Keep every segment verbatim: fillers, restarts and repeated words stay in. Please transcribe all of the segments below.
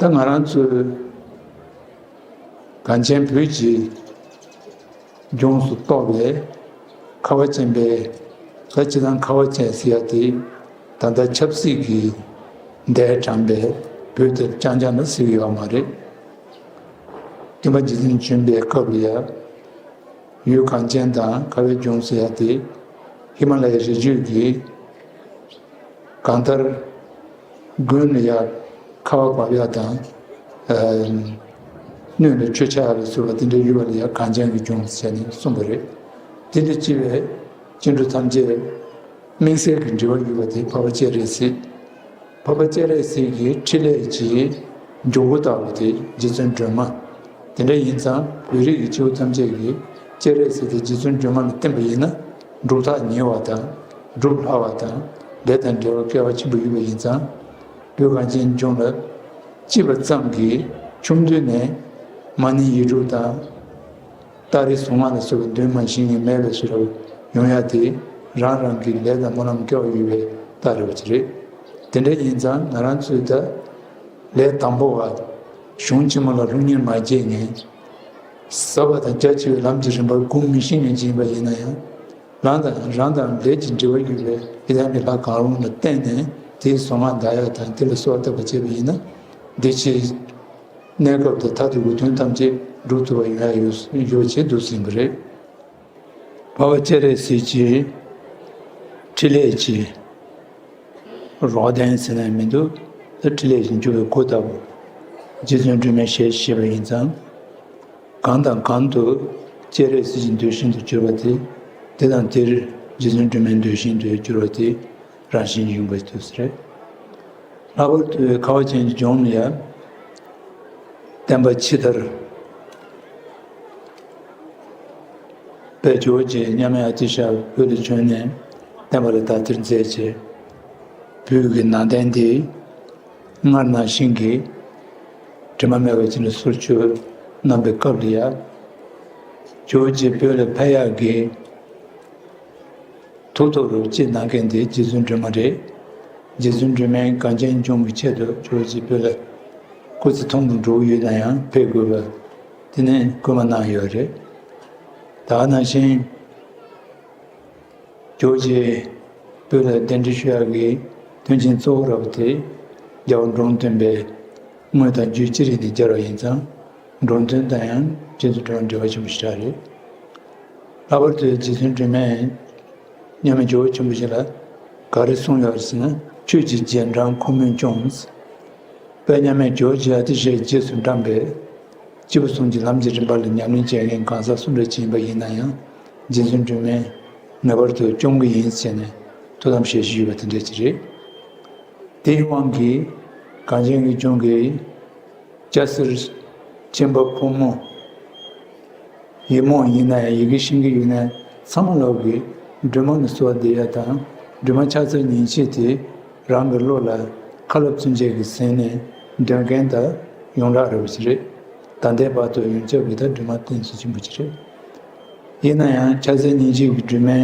ད་ང་རང་ཚོའི་གངས་ཅན་བོད་ཀྱི་ལྗོངས་སུ་གཏོགས་པའི་ཁ་བ་ཅན་པའི། ད་སྤྱིར་བཏང་ཁ་བ་ཅན་ཟེར་ཡ་དེ་ད་ལྟ་ཆབ་སྲིད་ཀྱི་མདས་དྲངས་པའི་བོད་དེ་རྐྱང་རྐྱང་ལ་ཟེར་གྱི་ཡོད་མ་རེད། སྟོན་པ་རྗེ་བཙུན་བྱོན་པའི་སྐབས་ལ་ཡ། ཡུལ་གངས་ཅན་དང་ཁ་བའི་ལྗོངས་ཟེར་ཡ་དེ་ཧི་མ་ལ་ཡའི་རི་རྒྱུད་ཀྱི་གང་ལྟར་དགུན་ལ་ཡ་ཁ་བ་བབས་ཡ་དང་། ཨ། སྣོད་ལ་ཆུ་ཆགས་ཡ་ལ་སོགས་པ་དེ་འདྲའི་ཡུལ་བ་ལ་ཡ་གངས་ཅན་གྱི་ལྗོངས་ཟེར་ནས་གསུངས་པ་རེད། དེ་ལ་སྤྱི་བའི་སྐྱེ་འགྲོ་ཐམས་ཅད་སྨིན་སེལ་གྱི་འབྲེལ་བ་ཡོད་པ་དེ་འཕགས་པ་སྤྱན་རས་གཟིགས། འཕགས་པ་སྤྱན་རས་གཟིགས་ཀྱི་ཕྲིན་ལས་ཀྱི་འཇུག་སྒོ་ལྟ་བུ་དེ་རྗེ་བཙུན་སྒྲོལ་མ། དེ་འདྲ་ཡིན་ཙང་བོད་རིགས་ཀྱི་སྐྱེ་བོ་ཐམས་ཅད་ཀྱིས་སྤྱན་རས་གཟིགས་དེ་རྗེ་བཙུན་སྒྲོལ་མ་ལ་བསྟེན་པ་ཡིན་ན་སྒྲུབ་ཐག་ཉེ་བ་དང་སྒྲུབ་སླ་བ་དང་ལས་དང་འབྲེལ་བ་སྐལ་བ་ཆེན་པོ་ཡོད་པ་ཡིན་ཙང་། བོད་གངས་ཅན་ལྗོངས་ལ་སྐྱེས་པ་ཙམ་གྱིས་ཆུང་དུས་ནས་མ་ཎི་ཡིག་དྲུག་དང་། ཏཱ་རེ་གཟུངས་སྔགས་ལ་སོགས་པ་འདོན་མ་བཞིན་གྱི་མེད་པའི་ཕྱིར་རོ། ཡོང་ཡ་དེ་རང་རང་གི་ལས་དང་སྨོན་ལམ་སྐལ་བ་ཡོད་པའི་རྟགས་རེད་པ་ཅིག་རེད། དེ་འདྲ་ཡིན་ཙང་ང་རང་ཚོས་ད་ལས་དང་པོ་བ་གཞུང་ཆེན་མོ་ལ་སློབ་གཉེར་མ་བྱས་ངན། ཟབ་པ་དང་རྒྱ་ཆེ་བའི་ལམ་གྱི་རིམ་པར་སྒོམ་མི་ཤེས་མཁན་ཅིག་ཡིན་པ་ཡིན་ན་ཡང་། རང་དང་རང་དང་ལས་ཀྱི་འབྲེལ་བ་ཡོད་པའི་ཡི་དམ་གྱི་ལྷ་གང་རུང་ལ་བརྟེན་ནས་དེའི་གཟུངས་སྔགས་བཟླ་ཡ་དང་དེ་ལ་གསོལ་བ་བཏབ་པ་བྱས་པ་ཡིན་ན། འདི་ཕྱི་གནས་སྐབས་དང་མཐར་ཐུག་གི་དོན་ཐམས་ཅད་འགྲུབ་ཐུབ་པ་ཡོང་ཡ་ཡོད་ཡོད་ཅེས་འདུག་ཟིན་པ་རེད། འཕགས་པ་སྤྱན་རས་གཟིགས་ཀྱི་ཕྲིན་ལས་ཀྱི་རོགས་ལྡན་ཟེར་ན་མི་འདུག་ད་ཕྲིན་ལས་ཀྱི་འཇུག་པའི་སྒོ་ལྟ་བུ་རྗེ་བཙུན་སྒྲོལ་མའི་ཞལ་བཞེས་པ་ཡིན་ཙང་། གང་དང་གང་དུ་སྤྱན་རས་གཟིགས་ཀྱི་འདོད་བཞིན་དུ་གྱུར་པ་དེ། དེ་དང་དེར་རྗེ་བཙུན་སྒྲོལ་མའི་འདོད་བཞིན་དུ་གྱུར་པ་དེ་རང་བཞིན་གྱིས་ཡོང་བའི་དུས་སུ་རེད། ལྷག་པར་དུ་ཁ་བ་ཅན་གྱི་ལྗོངས་ལ་ཡང་བསྟན་པ་ཕྱི་དར་བའི་ཇོ་བོ་རྗེ་མཉམ་མེད་ཨ་ཏི་ཤ་བོད་ལ་བྱོན་ནས་བསྟན་པ་ལ་དར་ཐེར་མཛད་བྱས། བོད་ཀྱི་ནང་བསྟན་འདི་སྔར་ནང་བཞིན་གྱི་དྲི་མ་མེད་པ་ཅིག་ལ་སོར་ཆུད་གནང་བའི་སྐབས་ལ་ཡང་ཇོ་བོ་རྗེ་བོད་ལ་ཕེབས་ཡག་གི་ཐུགས་ཐོག་རུ་ཅིག་གནང་མཁན་དེ་རྗེ་བཙུན་སྒྲོལ་མ་རེད། རྗེ་བཙུན་སྒྲོལ་མས་གངས་ཅན་ལྗོངས་ཀྱི་ཆེད་དུ་ཇོ་བོ་རྗེ་བོད་ལ་སྐུ་ཚེ་ཐུང་དུ་འགྲོ་གི་ཡོད་ན་ཡང་ཕེབས་དགོས་པ་དེ་ནས་སྐུལ་མ་གནང་ཡོད་རེད། ད་ག་ནང་བཞིན་ཇོ་བོ་རྗེ་བོད་ལ་གདན་འདྲེན་ཞུ་ཡག་གི་དོན་ཆེན་གཙོ་བོ་ར་བ་དེ་རྒྱལ་བ་འབྲོམ་སྟོན་པའི་དངོས་དང་བརྒྱུད་ཅི་རིགས་ནས་སྦྱར་བ་ཡིན་ཙང་། འབྲོམ་སྟོན་དང་ཡང་རྗེ་བཙུན་སྒྲོལ་མ་འབྲེལ་བ་ཆེན་པོ་ཞེ་དྲག་རེད། ལྷག་པར་དུ་རྗེ་བཙུན་སྒྲོལ་མས་མཉམ་མེད་ཇོ་བོ་ཆེན་པོ་ཞིག་ལ་ག་རེ་གསུངས་ཡོད་ཟེར་ན། ཆོས་ཀྱི་རྗེས་འབྲང་ཁོ་མོས་སྐྱོངས། དཔལ་མཉམ་མེད་ཇོ་བོ་རྗེ་ཨ་ཏི་ཤའི་རྗེས་སུ་འབྲངས་པའི་སྐྱེས་བུ་གསུམ་གྱི་ལམ་གྱི་རིམ་པ་ལ་ཉམས་ལེན་བྱེད་མཁན་གང་ཟག་སུ་འདྲ་ཅིག་ཡིན་པ་ཡིན་ན་ཡང་། རྗེ་བཙུན་སྒྲོལ་མས་ངེས་པར་དུ་སྐྱོང་གི་ཡིན་ཟེར་ནས་ཐུགས་དམ་བཞེས་བཞིན་ཡོད་པ་དེ་འདྲ་ཅིག་རེད། དེའི་དབང་གིས་གངས་ཅན་གྱི་ལྗོངས་ཀྱི་སྐྱ་སེར་ཆེན་པོ་ཕོ་མོ་ཡིན་མོ་ཡིན་ན་ཡང་ཡི་གེ་ཤེས་ཀྱི་ཡོད་ན་ཚང་མ་ལོག་གིས་སྒྲོལ་མ་ལ་གསོལ་བ་འདེབས་ཡ་དང་། སྒྲོལ་མ་ཕྱག་འཚལ་ཉིན་བྱེད་དེ་རང་གི་བློ་ལ་ཁ་རླབས་ཚུན་ཆད་ཀྱི་ཟིན་ནས་འདོན་མཁན་ད་ཡོངས་གྲགས་རེད་པ་ཅིག་རེད། ད་ལྟའི་བར་དུ་ཡོངས་ཁྱབ་ཀྱི་ད་སྒྲོལ་མ་བསྟེན་ཚུལ་ཆེན་པོ་ཅིག་རེད། ཡིན་ན་ཡང་ཕྱག་འཚལ་ཉིན་བྱེད་ཀྱི་སྒྲོལ་མའི་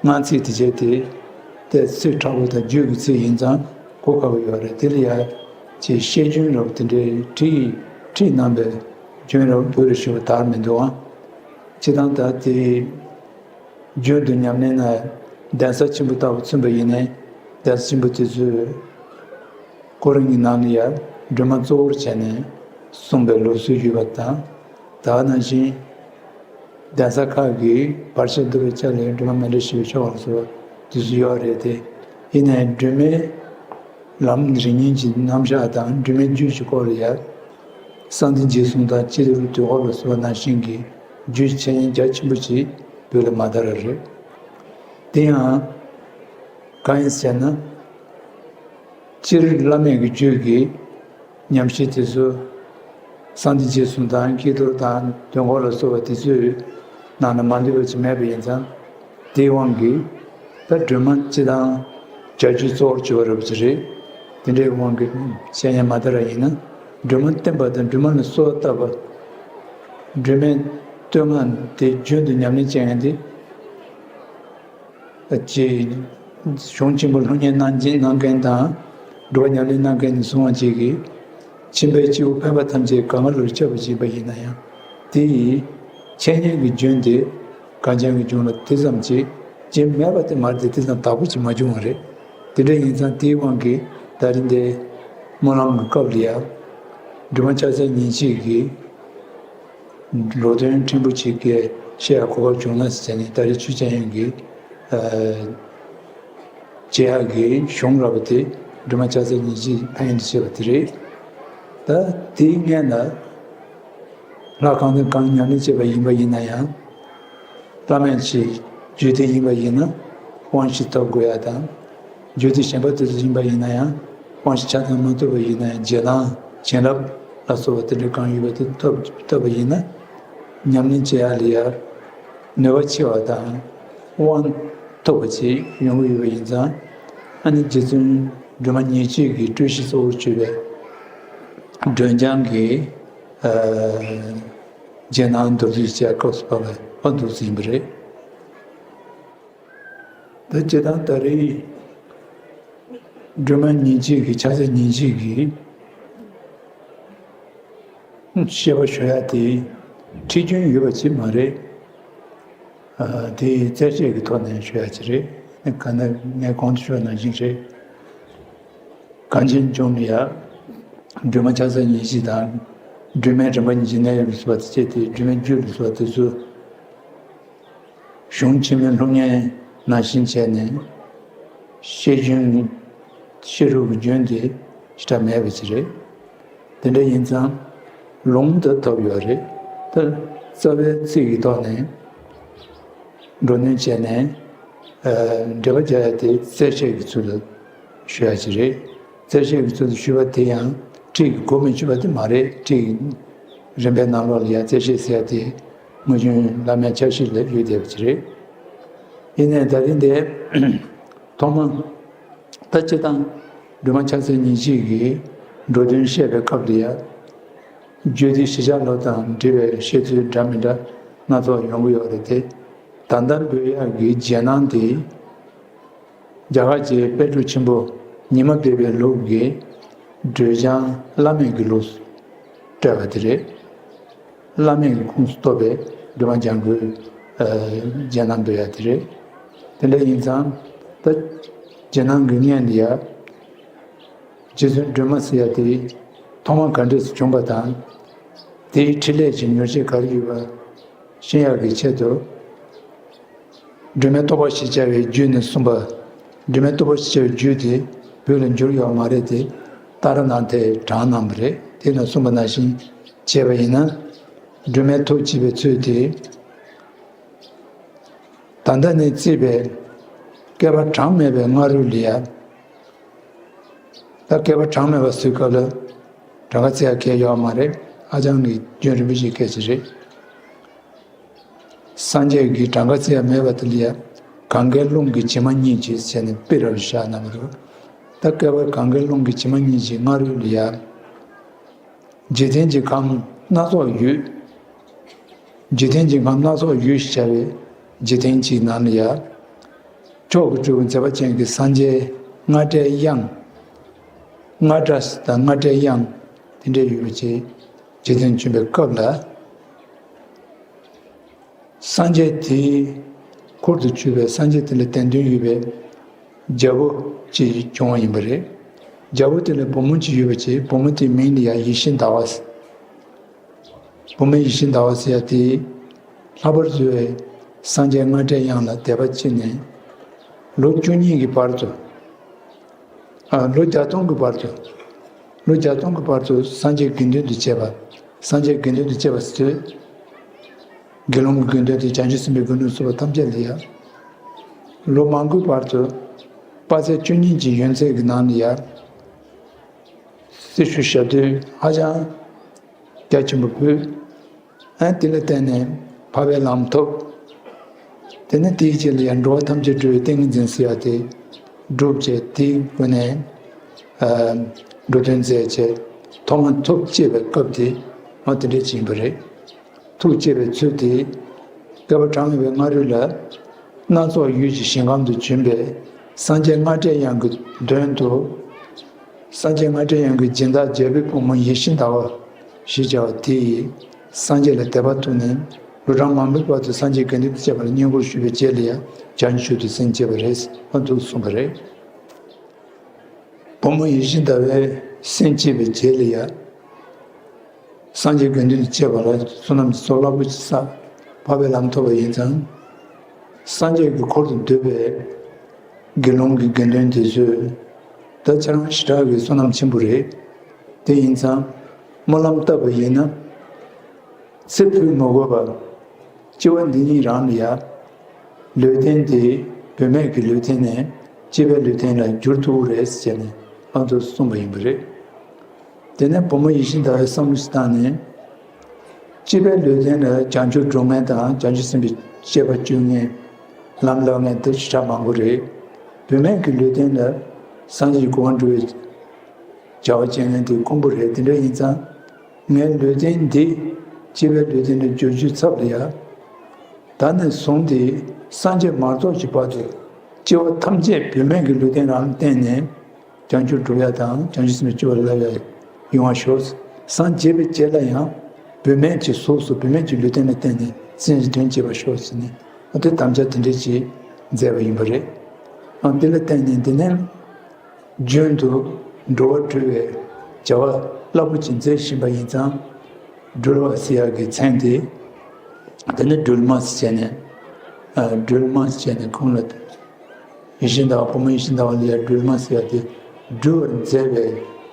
སྔགས་ཚིག་དེ་བྱས་ཏེ། དེ་ཚིག་དྲག་པོ་དང་རྒྱུད་ཀྱི་ཚིག་ཡིན་ཙང་གོ་ཁག་པོ་ཡོད་རེད། དེ་ལ་ཡ་ཅིག་བཤད་རྒྱུན་རབ་དེ་འདྲའི་བྲིས་བྲིས་གནང་པའི་རྒྱུན་རབ་བོད་རུ་ཞུ་བ་དར་མི་འདུག་ཨང་། སྤྱིར་བཏང་ད་དེ་རྒྱུན་དུ་ཉམས་ལེན་ན་གདན་ས་ཆེན་པོ་ལྟ་བུ་མཚོན་པ་ཡིན་ནའི། གདན་ས་ཆེན་པོ་དེ་ཚོའི་ཁོ་རང་གི་ནང་ལ་ཡ་སྒྲོལ་མ་གཙོ་བོར་བྱས་ནས་གསུངས་པའི་ལུགས་སྲོལ་ཡོད་པ་དང་། ད་ག་ནང་བཞིན། གདན་ས་ཁག་གིས་བར་ཆད་བསྡུ་བའི་ཆ་ལས་སྒྲོལ་མ་མཎྜལ་ཞེས་པའི་ཆོ་ག་སོགས་དུས་སུ་ཡོད་རེད་དེ། ཡིན་ནའི་སྒྲོལ་མའི་ལམ་རིམ་གཉིས་ཀྱི་རྣམ་གཞག་དང་སྒྲོལ་མའི་རྒྱུད་ཀྱི་སྐོར་ལ་ཡང་། གསང་བདེ་འཇིགས་གསུམ་དང་སྤྱི་རོལ་དུས་འཁོར་ལ་སོགས་པ་ནང་བཞིན་གྱི་རྒྱུད་འཆད་ཉན་རྒྱ་ཆེན་པོ་ཅིག་བོད་ལ་མ་དར་བ་རེད། དེ་ཡང་གང་ཡིན་ཟེར་ན། སྤྱིར་བླ་མེད་ཀྱི་རྒྱུད་ཀྱི་ཉམས་བཞེས་དེ་ཚོ་གསང་བདེ་འཇིགས་གསུམ་དང་དཀྱིལ་འཁོར་དང་དུས་འཁོར་ལ་སོགས་པ་དེ་ཚོའི་ནང་ན་མ་འདུས་པ་ཅིག་མེད་པ་ཡིན་ཙང་། དེའི་དབང་གིས་ད་སྒྲོལ་མ་སྤྱི་དང་བྱ་རྒྱུད་གཙོ་བོར་གྱུར་པ་རབ་ཅིག་རེད། དེ་འདྲའི་དབང་གིས་བཤད་ཉན་མ་དར་བ་ཡིན་ན། སྒྲོལ་མ་བསྟེན་པ་དང་སྒྲོལ་མ་ལ་གསོལ་བ་བཏབ་པ། སྒྲོལ་མའི་བསྟོད་བསྔགས་དེ་རྒྱུན་དུ་ཉམས་ལེན་བྱེད་མཁན་དེ། ཅེས་གཞུང་ཆེན་པོ་སློབ་གཉེར་གནང་གནང་མཁན་དང་། སྒྲུབ་པ་ཉམས་ལེན་གནང་མཁན་ནས་བཟུང་བ་བཅས་ཀྱིས་ ཁྱིམ་པའི་སྐྱེ་བོ་ཕལ་པ་ཐམས་ཅད་ག་ང་ལུ་སྐྱབས་སུ་བྱེད་པ་ཡིན་ན་ཡང་། དེ་ཡི་འཆད་ཉན་གྱི་རྒྱུན་དེ་གངས་ཅན་གྱི་ལྗོངས་ལ་དེ་ཙམ་གྱིས་རྒྱུན་མེད་པ་དེ་མ་རེད་དེ། དེ་ཙམ་དག་པོ་ཅིག་མ་བྱུང་བ་རེད། དེ་འདྲ་ཡིན་ཙང་དེའི་དབང་གིས་ད་རིང་འདི་སྨོན་ལམ་གྱི་སྐབས་ལ་ཡང་། སྒྲོལ་མ་ཕྱག་འཚལ་ཉིན་བྱེད་ཀྱི་ལོ་དོན་ཕྲན་བུ་ཅིག་གི་བཤད་ཡ་གོ་སྐབས་བྱུང་ན་ཟེར་ནས། ད་རེས་ཆོས་འཆད་ཉན་གྱི་ཨ་བྱེད་ཡག་གི་གཞུང་རགས་པ་དེ་སྒྲོལ་མ་ཕྱག་འཚལ་ཉིན་བྱེད་ཕན་ཡོན་དུ་བྱས་པ་དེ་རེད། ད་དེའི་སྔོན་ལ་ལྷ་གང་དང་གང་ཉམས་ལེན་བྱས་པ་ཡིན་པ་ཡིན་ན་ཡང་། བླ་མེད་ཅིག་རྒྱུད་སྡེ་ཡིན་པ་ཡིན་ན་དབང་ཤེས་ཐོབ་དགོས་ཡ་དང་། རྒྱུད་སྡེ་གཞན་པ་དེ་ཚོ་ཡིན་པ་ཡིན་ན་ཡང་དབང་ཤེས་ཆ་ཚང་མ་ཐོབ་པ་ཡིན་ན་ཡང་། རྗེས་གནང་བྱིན་རླབས་ལ་སོགས་པ་དེ་འདྲ་གང་ཡོད་པ་དེ་ཐོབ་ཐོབ་པ་ཡིན་ན། ཉམས་ལེན་བྱེད་ཡ་ལ་ཡ་ནུས་པ་ཆེ་བ་དང་དབང་ཐོབ་པ་ཅིག་ཡོང་གི་ཡོད་པ་ཡིན་ཙང་། ཨ་ནི་རྗེ་བཙུན་སྒྲོལ་མ་ཉིན་བྱེད་ཀྱི་སྤྲུལ་གཞི་གཙོ་བོར་གྱུར་པའི་སྒྲོལ་ལྗང་གི་ཨ་རྗེས་གནང་མདོར་བསྡུས་བྱས་སྐབས་སུ་བབས་པའི་ཨ་འདུག་ཟིན་པ་རེད། ད་སྤྱིར་བཏང་ད་རེས་སྒྲོལ་མ་ཉིན་བྱེད་ཀྱི་ཕྱག་འཚལ་ཉིན་བྱེད་ཀྱི་བཤད་པ་ཞུ་ཡ་དེ་ཁྲིད་རྒྱུན་ཡོད་པ་ཅིག་མ་རེད། ཨ་དེ་རྩེད་ཆས་ཀྱི་ཐོག་ནས་ཞུ་ཡ་ཅིག་རེད། གང་ལྟར་ངས་གོང་དུ་ཞུས་པ་ནང་བཞིན་རེད། གངས་ཅན་ལྗོངས་ལ་ཡ་སྒྲོལ་མ་ཕྱག་འཚལ་ཉིན་བྱེད་དང་། སྒྲོལ་མའི་རིམ་པ་ཉིན་བྱེད་གནས་ཡུལ་ལ་སོགས་པ་དེ་བཅས་ཏེ། སྒྲོལ་མའི་རྒྱུད་ལ་སོགས་པ་དེ་ཚོ་གཞུང་ཆེན་མོའི་སློབ་གཉེར་ནང་བཞིན་བྱས་ནས་བཤད་རྒྱུན་བཤད་སྒྲུབ་ཀྱི་རྒྱུན་དེ་ཞེ་དྲག་མེད་པ་ཅིག་རེད། དེ་འདྲ་ཡིན་ཙང་ལུང་དུ་ཐོབ་ཡོད་རེད། ད་རྩ་བའི་ཚིག་གི་ཐོག་ནས་འགྲོ་ནུས་བྱས་ནས་ཨ་འགྲེལ་པ་རྒྱག་ཡ་དེ་རྩེད་ཆས་ཀྱི་ཚུལ་དུ་ཞུ་ཡ་ཅིག་རེད། རྩེད་ཆས་ཀྱི་ཚུལ་དུ་ཞུས་པ་དེ་ཡང་ཁྲིད་ཀྱི་འགོ་མི་བཅུག་པ་དེ་མ་རེད། ཁྲིད་ཀྱི་རིམ་པའི་ནང་ལོགས་ལ་ཡང་རྩེད་ཆས་ཟེར་ཡ་དེ་སྔོན་བྱོན་བླ་མའི་ཕྱག་བཞེས་ལ་ཡོད་བསྡད་པ་ཅིག་རེད། ཡིན་ནའི་ད་རིང་འདི་ཐོག་མ་ད་སྤྱིར་བཏང་སྒྲོལ་མ་ཕྱག་འཚལ་ཉིན་བྱེད་ཀྱི་འགྲོ་དོན་བཤད་པའི་སྐབས་ལ་ཡང་རྒྱུད་སྡེ་བཞི་ཆ་ལོ་དང་འབྲེལ་བའི་བཤད་ཚུལ་འདྲ་མི་འདྲ་སྣ་ཚོགས་ཡོང་གི་ཡོད་རེད་དེ། ད་ལྟ་འབོད་ཡག་གི་རྗེས་གནང་དེ། རྒྱ་གར་གྱི་དཔལ་སྤྲུལ་ཆེན་པོ་ཉི་མ་སྦས་པའི་ལུགས་ཀྱི་སྒྲོལ་ལྗང་བླ་མེད་ཀྱི་ལུགས་སུ་སྤྲད་པ་དེ་རེད། བླ་མེད་ཀྱི་ཁོངས་སུ་གཏོགས་པའི་སྒྲོལ་མ་ལྗང་གུའི་ཨ་རྗེས་གནང་འབོད་ཡག་དེ་རེད། དེ་འདྲ་ཡིན་ཙང་ད་རྗེས་གནང་གི་སྔོན་ལ་ཡ་རྗེ་བཙུན་སྒྲོལ་མ་ཟེར་ཡ་དེ་ཐོག་མ་ག་འདྲས་སུ་བྱུང་པ་དང་། དེའི་འཕྲིན་ལས་ཀྱི་མྱུར་ཚད་ག་རེ་ཡོད་པ་ཤེས་ཡག་གི་ཆེད་དུ། སྒྲོལ་མའི་ཐུགས་བར་ཞེས་བྱ་བའི་རྒྱུད་ནས་གསུངས་པ། སྒྲོལ་མའི་ཐུགས་བར་ཞེས་བྱ་བའི་རྒྱུད་དེ་བོད་ལ་འགྱུར་ཡོད་མ་རེད་དེ། ཏཱ་ར་ནཱ་ཐས་དྲངས་གནང་བ་རེད། དེ་ནས་གསུངས་པ་ནང་བཞིན་བྱས་པ་ཡིན་ན། སྒྲོལ་མའི་ཐུགས་བསྐྱེད་པའི་ཚུལ་དེ། ད་ལྟ་ནས་བརྩིས་པའི་བསྐལ་པ་གྲངས་མེད་པའི་སྔ་རོལ་ལ་ཡ། ད་བསྐལ་པ་གྲངས་མེད་པ་ཟེར་སྐབས་ལ་གྲངས་ཀ་བརྩི་ཡ་གལ་ཡོད་མ་རེད། ཧ་ཅང་གི་རྒྱུན་རིང་པོ་ཞིག་སྐད་ཆ་རེད། སངས་རྒྱས་ཀྱི་གྲངས་ཀ་བརྩི་ཡ་མེད་པ་དེ་ལ་ཡ། གངྒཱའི་ཀླུང་གི་བྱེ་མ་སྙེད་ཅིག་ཟེར་ནས་དཔེ་རབ་བཞག་གནང་བ་རེད། ད་བསྐལ་པ་གངྒཱའི་ཀླུང་གི་བྱེ་མ་སྙེད་ཅིག་སྔ་རོལ་ལ་ཡ། འཇིག་རྟེན་གྱི་ཁམས་སྣ་ཚོགས་ཡོད། འཇིག་རྟེན་གྱི་ཁམས་སྣ་ཚོགས་ཡོད་ཞེས་བྱ་བའི་འཇིག་རྟེན་གྱི་ནང་ལ་ཡ། མཆོག་གི་སྤྲུལ་སྐུ་མཛད་པ་ཅན་གྱི་སངས་རྒྱས་རྔ་སྒྲའི་དབྱངས། རྔ་སྒྲ་དང་རྔ་སྒྲའི་དབྱངས་དེ་འདྲ་ཡོད་པ་ཅིག་འཇིག་རྟེན་བྱོན་པའི་སྐབས་ལ། སངས་རྒྱས་དེའི་འཁོར་དུ་གྱུར་པའི་སངས་རྒྱས་དེ་ལ་དད་འདུན་ཡོད་པའི་རྒྱལ་པོ་ཅིག་བྱུང་བ་ཡིན་པ་རེད། རྒྱལ་པོ་དེ་ལ་བུ་མོ་ཅིག་ཡོད་པ་ཅིག་བུ་མོ་དེའི་མིང་ལ་ཡང་ཡིད་བཞིན་ཟླ་བ་ཟེར། བུ་མོ་ཡིད་བཞིན་ཟླ་བ་ཟེར་ཡ་དེ། ལྷག་པར་དུ་སངས་རྒྱས་རྔ་སྒྲའི་དབྱངས་ལ་དད་པ་སྐྱེས་ནས། ལོ་བཅུ་གཉིས་ཀྱི་བར་དུ། ཨ། ལོ་བརྒྱ་སྟོང་གི་བར་དུ། ལོ་བརྒྱ་སྟོང་གི་བར་དུ་སངས་རྒྱས་དགེ་འདུན་དུ་བྱས་པ། སངས་རྒྱས་དགེ་འདུན་དུ་བྱས་པ་ཟེར་དུས། དགེ་སློང་གི་དགེ་འདུན་དེ་བྱང་ཆུབ་སེམས་དཔའི་དགེ་འདུན་གསུམ་པ་ཐམས་ཅད་ལ་ཡ། ལོ་མང་པོའི་བར་དུ། དཔག་ཚད་བཅུ་གཉིས་ཀྱི་ཡུན་ཚད་ཀྱི་ནང་ལ་ཡ། སྲི་ཞུ་ཞབས་བསྟོད་ཧ་ཅང་རྒྱ་ཆེན་པོ་ཕུལ། ཨ། དེ་ལ་བརྟེན་ནས་འཕགས་པའི་ལམ་ཐོབ། དེ་ནས་དེའི་རྗེས་ལ་ཡང་འགྲོ་བ་ཐམས་ཅད་སྒྲོལ་བའི་ཏིང་ངེ་འཛིན་ཟེར་ཡ་དེ་སྒྲུབ་བྱས། དེའི་སྒོ་ནས་ཨ་འགྲོ་དོན་མཛད་བྱས། ཐོག་མར་ཐུགས་བསྐྱེད་པའི་སྐབས་དེ་འོ་དེ་འདྲ་ཅིག་ཡིན་པ་རེད། ཐུགས་བསྐྱེད་པའི་ཚུལ་དེ་བསྐལ་པ་གྲངས་མེད་པའི་སྔ་རོལ་ལ་སྣ་ཚོགས་ཡུལ་གྱི་ཞིང་ཁམས་དུ་བྱོན་པའི་སངས་རྒྱས་རྔ་སྒྲའི་དབྱངས་ཀྱི་མདུན་དུ། སངས་རྒྱས་རྔ་སྒྲའི་དབྱངས་ཀྱི་སྦྱིན་བདག་རྒྱལ་པོའི་བུ་མོ་ཡིད་བཞིན་ཟླ་བ་ཞེས་བྱ་བ་དེ་ཡིས་སངས་རྒྱས་ལ་དད་པ་ཐོབ་ནས་ལོ་གྲངས་མང་པོའི་བར་དུ་སངས་རྒྱས་དགེ་འདུན་དང་བཅས་པ་ལ་བསྙེན་བཀུར་ཞུས་པའི་རྗེས་ལ་ཡང་བྱང་ཆུབ་ཏུ་སེམས་བསྐྱེད་པ་རེད། ཨ་འདུག་གསུངས་པ་རེད། བུ་མོ་ཡིད་བཞིན་ཟླ་བས་སེམས་བསྐྱེད་པའི་རྗེས་ལ་ཡང་། སངས་རྒྱས་དགེ་འདུན་དང་བཅས་པ་ལ་བསོད་ནམས་ཀྱི་ཚོགས་རླབས་པོ་ཆེ་བསགས། འཕགས་པའི་ལམ་ཐོབ་པ་ཡིན་ཙང་། སངས་རྒྱས་ཀྱི་འཁོར་དུ་འདུས་པའི་དགེ་སློང་གི་དགེ་འདུན་དེ་ཚོས། ད་ཁྱེད་རང་ཞེ་དྲག་གི་བསོད་ནམས་ཆེན་པོ་རེད། དེ་ཡིན་ཙང་། སྨོན་ལམ་བཏབ་པ་ཡིན་ན། ཚེ་འཕོས་མ་དགོས་པར། སྐྱེ་བ་འདི་ཉིད་རང་ལ་ཡང་། ལུས་རྟེན་དེ་བུད་མེད་ཀྱི་ལུས་རྟེན་ནས་སྐྱེས་པའི་ལུས་རྟེན་ལ་འགྱུར་ཐུབ་ཀྱི་རེད་ཟེར་ནས་ཨ་མདོ་གསུངས་པ་ཡིན་པ་རེད། དེ་ནས་བུ་མོ་ཡིད་བཞིན་ཟླ་བའི་བསམ་བློ་ཞིག་བཏང་ནས། སྐྱེས་པའི་ལུས་རྟེན་ལ་བྱང་ཆུབ་སྒྲུབ་མཁན་དང་བྱང་ཆུབ་སེམས་དཔའི་སྤྱད་པ་སྤྱོད་མཁན། ལམ་བསླབ་མཁན་དེ་ཞེ་དྲག་མང་པོ་རེད། བུད་མེད་ཀྱི་ལུས་རྟེན་ལ་སངས་རྒྱས་ཀྱི་གོ་འཕང་སྒྲུབ་པའི་བྱ་བ་བྱེད་མཁན་དེ་དཀོན་པོ་རེད། དེ་འདྲ་ཡིན་ཙང་། ངའི་ལུས་རྟེན་འདི་སྐྱེས་པའི་ལུས་རྟེན་དུ་འགྱུར་རྒྱུའི་ཚབ་ལ་ཡ། ད་ནས་བཟུང་སྟེ་སངས་རྒྱས་མ་རྫོགས་ཀྱི་བར་དུ་སྐྱེ་བ་ཐམས་ཅད་བུད་མེད་ཀྱི་ལུས་རྟེན་རང་ལ་བརྟེན་ནས་བྱང་ཆུབ་སྒྲུབ་ཡ་དང་བྱང་ཆུབ་སེམས་ལ་སྤྱོད་པ་བསླབ་ཡ་ཡོང་བ་ཤོག། སངས་རྒྱས་པའི་རྗེས་ལ་ཡང་བུད་མེད་ཀྱི་གཟུགས་སུ་བུད་མེད་ཀྱི་ལུས་རྟེན་ལ་བརྟེན་ནས་སེམས་ཀྱི་དོན་བྱེད་པ་ཤོག་ཟེར་ནས་ཨ་དེ་དམ་བཅའ་དེ་འདྲ་ཅིག་མཛད་པ་ཡིན་པ་རེད། ཨ་འདི་ལ་བརྟེན་ནས་འདི་ནས། རྒྱུན་དུ་འགྲོ་བ་སྒྲོལ་བའི་བྱ་བ་རླབས་པོ་ཆེ་མཛད་བཞིན་པ་ཡིན་ཙང་། སྒྲོལ་བ་ཟེར་ཡག་གི་མཚན་དེ། དེ་ནི་སྒྲོལ་མ་ཟེར་བྱས་ནས། ཨ་སྒྲོལ་མ་ཟེར་བྱས་ནས་ཁོང་ལ། ཡིད་བཞིན་ཟླ་བ་བུ་མོ་ཡིད་བཞིན་ཟླ་བ་ལ་ཡ་སྒྲོལ་མ་ཟེར་ཡག་དེ། སྒྲོལ་བར་མཛད་པའི་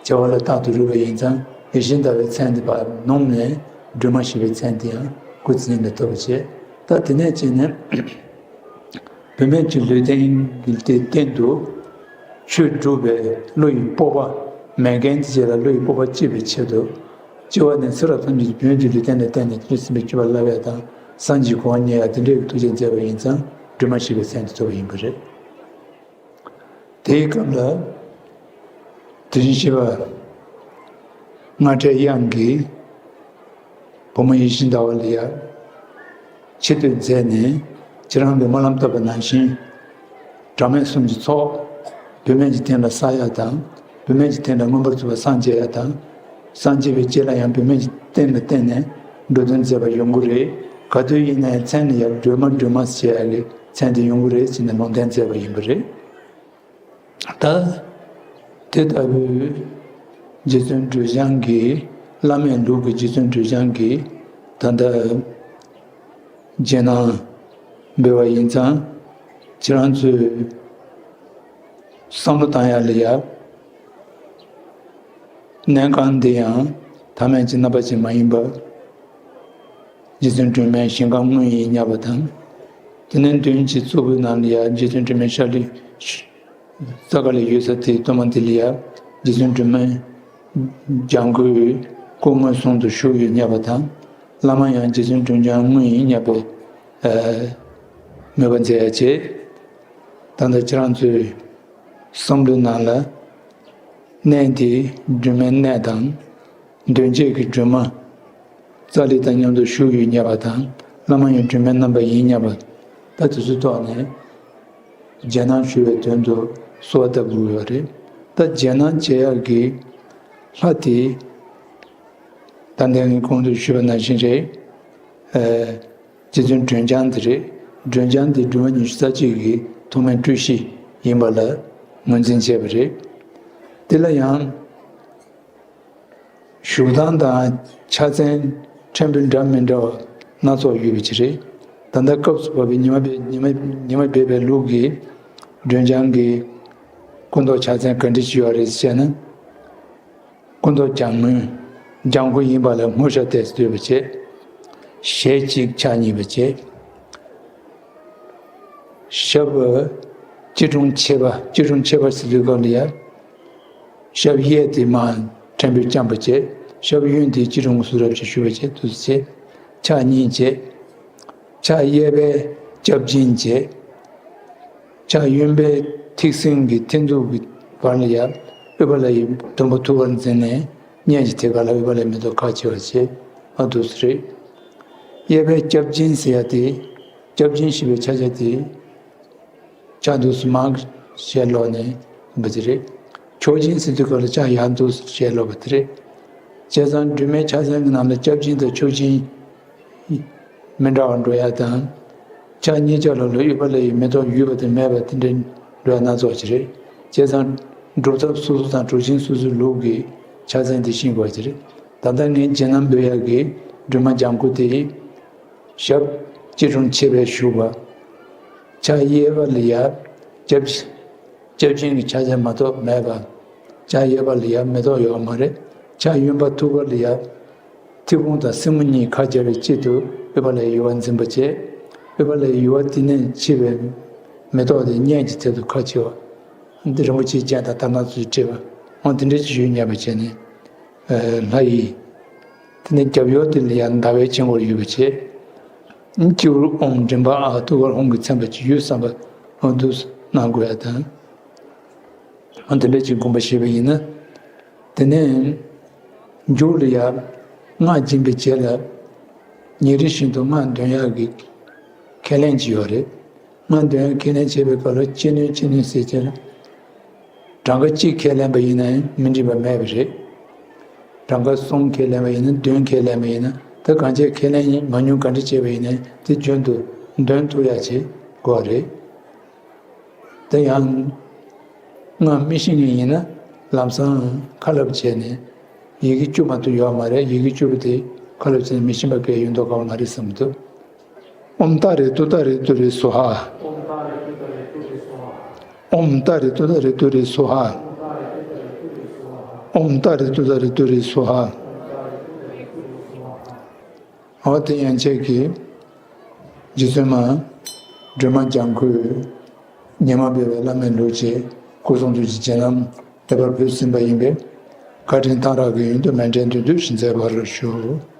བྱ་བ་ལ་རྟག་ཏུ་རོལ་བ་ཡིན་ཙང་ཡིད་བཞིན་ཟླ་བའི་མཚན་དེ་ཕར་ནོངས་ནས་སྒྲོལ་མ་ཞེས་པའི་མཚན་དེ་ཡང་སྐུ་ཚེ་ནས་ཐོབ་པ་བྱས། ད་དེ་ནས་བྱས་ནས། བུད་མེད་ཀྱི་ལུས་རྟེན་གྱི་སྟེང་དུ་ཆོས་སྒྲུབ་པའི་བློ་ཡི་སྤོབས་པ་མེད་མཁན་དེ་བྱས་ལ་བློ་ཡི་སྤོབས་པ་སྐྱེད་པའི་ཆེད་དུ། སྐྱེ་བ་ནས་ཚེ་རབས་ཐམས་ཅད་ཀྱི་བུད་མེད་ཀྱི་ལུས་རྟེན་ལ་བརྟེན་ནས་ཆོས་སེམས་པའི་སྤྱོད་པ་བསླབ་ཡ་དང་སངས་རྒྱས་གོ་འཕང་བརྙེས་ཡ་དེ་འདྲའི་ཐུགས་རྗེ་མཛད་པ་ཡིན་ཙང་སྒྲོལ་མ་ཞེས་པའི་མཚན་དེ་ཐོབ་པ་ཡིན་པ་རེད། དེའི་སྐབས་ལ་དེ་བཞིན་གཤེགས་པ་རྔ་སྒྲའི་དབྱངས་ཀྱིས། བུ་མོ་ཡིད་བཞིན་ཟླ་བ་ལ་ཡ། ཆེ་བསྟོད་མཛད་ནས་ཁྱེད་རང་གིས་སྨོན་ལམ་བཏབ་པ་ནང་བཞིན། གྲངས་མེད་གསུམ་གྱི་ཚོགས་བུད་མེད་ཀྱི་སྟེང་ལ་བསགས་ཡ་དང་བུད་མེད་ཀྱི་སྟེང་ལ་མངོན་པར་རྫོགས་པར་སངས་རྒྱས་ཡ་དང་། སངས་རྒྱས་པའི་རྗེས་ལ་ཡང་བུད་མེད་ཀྱི་སྟེང་ལ་བརྟེན་ནས་འགྲོ་དོན་མཛད་པ་ཡོང་གི་རེད། ག་དུས་ཡིན་ནའི་མཚན་ལ་ཡ་སྒྲོལ་མ་སྒྲོལ་མ་ཟེར་ཡ་གི་མཚན་དེ་ཡོང་གི་རེད་ཟེར་ནས་ལུང་བསྟན་མཛད་པ་ཡིན་པ་རེད། ད། དེ་ལྟ་བུའི་རྗེ་བཙུན་སྒྲོལ་ལྗང་གིས་བླ་མའི་ལུགས་ཀྱི་རྗེ་བཙུན་སྒྲོལ་ལྗང་གིས་ད་ལྟ་རྗེས་གནང་འབུལ་བ་ཡིན་ཙང་ཁྱེད་རང་ཚོས་བསམ་བློ་བཏང་ཡ་ལ་ཡ། གནས་ཁང་འདི་ཡང་ཐ་མལ་གྱི་རྣམ་པ་ཅན་མ་ཡིན་པར། རྗེ་བཙུན་སྒྲོལ་མའི་ཞིང་ཁམས་དངོས་ཡིན་སྙམ་པ་དང་། དེ་ནས་མདུན་གྱི་གཙུག་ཕུད་ནང་ལ་ཡང་རྗེ་བཙུན་སྒྲོལ་མའི་ཤ་ལུས་རྩ་ཁ་ལ་ཡོད་ས་དེའི་གཏོར་མ་འདི་ལ་ཡང་རྗེ་བཙུན་སྒྲོལ་མའི་ལྗང་གུའི་སྐུ་མངོན་སུམ་དུ་བཞུགས་ཡོད་སྙམ་པ་དང་། བླ་མ་ཡང་རྗེ་བཙུན་སྒྲོལ་ལྗང་དངོས་ཡིན་སྙམ་པའི་མོས་པ་མཛད་ཡ་བྱེད། ད་ལྟ་ཁྱེད་རང་ཚོའི་བསམ་བློའི་ནང་ལ། གནས་འདིའི་སྒྲོལ་མའི་གནས་དང་། མདུན་བསྐྱེད་ཀྱི་སྒྲོལ་མ། ཙཀ་ལི་དང་མཉམ་དུ་བཞུགས་ཡོད་སྙམ་པ་དང་། བླ་མ་ཡང་སྒྲོལ་མའི་རྣམ་པ་ཡིན་སྙམ་པ། ད་དེ་ཚོའི་ཐོག་ནས། རྗེས་གནང་ཞུ་བའི་དོན་དུ་གསོལ་བ་བཏབ་དགོས་པ་རེད། ད་རྗེས་གནང་བྱེད་ཡག་གི་ལྷ་དེ། ད་ལྟ་ངས་གོང་དུ་ཞུས་པ་ནང་བཞིན་རེད། ཨ། རྗེ་བཙུན་སྒྲོལ་ལྗང་དེ་རེད། སྒྲོལ་ལྗང་དེ་སྒྲོལ་མ་ཉི་ཤུ་རྩ་གཅིག་གི་ཐོག་མའི་སྤྲུལ་གཞི་ཡིན་པ་ལ་ངོས་འཛིན་བྱས་པ་རེད། དེ་ལ་ཡང་བཞུགས་སྟངས་དང་ཕྱག་མཚན་ཕྲན་བུ་འདྲ་མི་འདྲ་བ་སྣ་ཚོགས་ཡོད་པ་ཅིག་རེད། ད་ལྟ་སྐབས་སུ་བབས་པའི་ཉི་མ་སྦས་ཉི་མ་ཉི་མ་སྦས་པའི་ལུགས་ཀྱི་སྒྲོལ་ལྗང་གི་སྐུ་མདོག་ཕྱག་མཚན་ག་འདྲ་ཞིག་ཡོད་རེད་ཟེར་ན། སྐུ་མདོག་ལྗང་སྔོན། ལྗང་ཁུ་ཡིན་པ་ལ་སྔོ་ཤ་ཏོག་ཙམ་ཡོད་པ་བྱས། ཞལ་གཅིག་ཕྱག་གཉིས་པ་བྱས། ཞབས་སྐྱིལ་ཀྲུང་ཕྱེད་པ་སྐྱིལ་ཀྲུང་ཕྱེད་པ་ཟེར་དུས་སྐབས་ལ་ཡ། ཞབས་གཡས་དེ་མར་ཕྲན་བུ་བརྐྱངས་པ་བྱས། ཞབས་གཡོན་དེ་སྐྱིལ་ཀྲུང་གི་གཟུགས་རབ་ཅིག་ཞུ་བ་བྱས་འདུག་སེ་བྱས། ཕྱག་གཉིས་བྱས། ཕྱག་གཡས་པས་སྐྱབས་སྦྱིན་བྱས། ཕྱག་གཡོན་པས་ཐིག་སེང་གི་ཐིག་མཛུབ་ཀྱི་བར་ལ་ཡ། ཨུཏྤ་ལའི་དུམ་བུ་ཐུག་པར་འཛིན་ནས་སྙན་གྱི་ཐད་ཀ་ལ་ཨུཏྤ་ལའི་མེ་ཏོག་ཁ་ཕྱེ་བ་བྱས། ཨ་འདུག་སེ་རེད། གཡས་པས་སྐྱབས་སྦྱིན་ཟེར་ཡ་དེ། སྐྱབས་སྦྱིན་ཞེས་པའི་ཕྱག་རྒྱ་དེ། ཕྱག་འདུག་སེ་མར་ཞལ་ལོག་ནས་འབུལ་གྱི་རེད། ཕྱོགས་ཞེན་ཟེར་དུས་སྐབས་ལ་ཕྱག་ཡར་འདུག་ཞེས་ལབ་པ་དེ་རེད། བྱས་ཙང་སྒྲོལ་མའི་ཕྱག་མཚན་གྱི་ནང་ལ་སྐྱབས་སྦྱིན་དང་ཕྱོགས་ཞེན་མི་འདྲ་བ་འགྲོ་ཡ་དང་། ཕྱག་གཉིས་ཆ་ལ་ལ་ཡོད་པ་ལ་ཡི་མེ་ཏོག་ཡོད་པ་དང་མེད་པ་དེ་འདྲའི་འགྲོ་ཡ་སྣ་ཚོགས་ཅིག་རེད། བྱས་ཙང་སྒྲུབ་ཐབས་སོ་སོ་དང་གྲུབ་ཆེན་སོ་སོའི་ལུགས་ཀྱི་ཕྱག་མཚན་དེ་ཤེས་དགོས་ཀྱི་རེད། ད་ལྟ་ངས་རྗེས་གནང་འབུལ་ཡ་གི་སྒྲོལ་མ་ལྗང་ཁུ་དེ་ཞབས་སྤྱིར་བཏང་ཕྱེད་པས་བཞུགས་པ། ཕྱག་གཡས་པ་ལ་ཡ་སྐྱབས་སྐྱབས་སྦྱིན་གྱི་ཕྱག་མཚན་མ་གཏོགས་མེད་པ། ཕྱག་གཡས་པ་ལ་ཡ་མེ་ཏོག་ཡོད་པ་མ་རེད། ཕྱག་གཡོན་པ་ཐུག་པ་ལ་ཡ་མཐེ་བོང་དང་སེན་མོ་གཉིས་ཁ་སྦྱར་བའི་དཀྱིལ་དུ་ཨུཏྤ་ལའི་ཡུ་བ་འཛིན་པ་བྱས། ཨུཏྤ་ལའི་ཡུ་བ་དེ་ནས་མཆེད་པའི་མེ་ཏོག་དེ་སྙན་གྱི་ཚད་དུ་ཁ་ཕྱེ་བ། འདི་རིན་པོ་ཆེའི་སྤྱན་དང་ལྟར་སྣ་ཚོགས་སྤྲས་པ། འོ་དེ་འདྲ་ཅིག་ཞུས་ཉན་པ་བྱས་ནས། ལྷ་ཡིས། དེ་ནས་རྒྱབ་ཡོལ་དེ་ལ་ཡང་ཟླ་བའི་དཀྱིལ་འཁོར་ཡོད་པ་བྱས། སྤྱི་བོར་ཨོཾ་མགྲིན་པ་ཨ་ཐུར་ཀརྞ་ཧཱུྃ་གིས་མཚན་པ་ཅིག་ཡོད་བསམ་པ་འོ་འདུག་སེ་གནང་དགོས་ཡ་དང་། འོ་དེ་འདྲ་ཅིག་སྒོམ་པ་བྱས་པ་ཡིན་ན། དེ་ནས་མཇུག་ལ་ཡང་སྔགས་འབྱིན་པའི་རྗེས་ལ་ཉིན་རེ་བཞིན་དུ་སྔགས་འདོན་ཡག་གི་ཁས་ལེན་ཅིག་ཡོད་རེད། སྔགས་འདོན་ཡག་ཁས་ལེན་བྱེད་པའི་སྐབས་ལ་ཅི་ནུས་ཅི་ནུས་ཟེར་བྱས་ལ། གྲངས་ཀ་གཅིག་ཁས་ལེན་པ་ཡིན་ན་ཡང་མི་འགྲིག་པ་མེད་པ་རེད། གྲངས་ཀ་གསུམ་ཁས་ལེན་པ་ཡིན་ན། བདུན་ཁས་ལེན་པ་ཡིན་ན། ད་གང་བྱས་ཁས་ལེན་མང་ཉུང་ག་འདྲ་བྱས་པ་ཡིན་ན་ཡང་དེ་རྒྱུན་དུ་འདོན་ཐུབ་ཡག་ཅིག་དགོས་རེད། དེ་ཡང་སྔགས་མི་ཤེས་མཁན་ཡིན་ན་ལམ་སང་ཁ་སླབ་བྱས་ནས། ཡི་གེ་བཅུ་མ་གཏོགས་ཡོད་མ་རེད། ཡི་གེ་བཅུ་པོ་དེ་ཁ་སླབ་བྱས་ནས་མི་ཤེས་པ་གང་ཡང་ཡོང་མདོག་ཁ་པོ་མ་རེད་བསམ་གྱི་འདུག་ཨོཾ་ཏཱ་རེ་ཏུཏྟཱ་རེ་ཏུ་རེ་སྭཱ་ཧཱ། ཨོཾ་ཏཱ་རེ་ཏུཏྟཱ་རེ་ཏུ་རེ་སྭཱ་ཧཱ། ཨོཾ་ཏཱ་རེ་ཏུཏྟཱ་རེ་ཏུ་རེ་སྭཱ་ཧཱ། འོ་དེ་ཡན་ཆད་ཀྱིས་རྗེ་བཙུན་མ་སྒྲོལ་མ་ལྗང་ཁུས་ཉི་མ་འབད་པའི་བླ་མའི་ལུགས་ཀྱི་སྐུ་གསུང་ཐུགས་ཀྱི་རྗེས་གནང་ལེགས་པར་ཕུལ་ཟིན་པ་ཡིན་པས། བཀའ་དྲིན་གཏང་རག་གི་ཡོན་དུ་མཎྜལ་འདོན་དུ་ཞིང་མཛད་པར་ཞུ།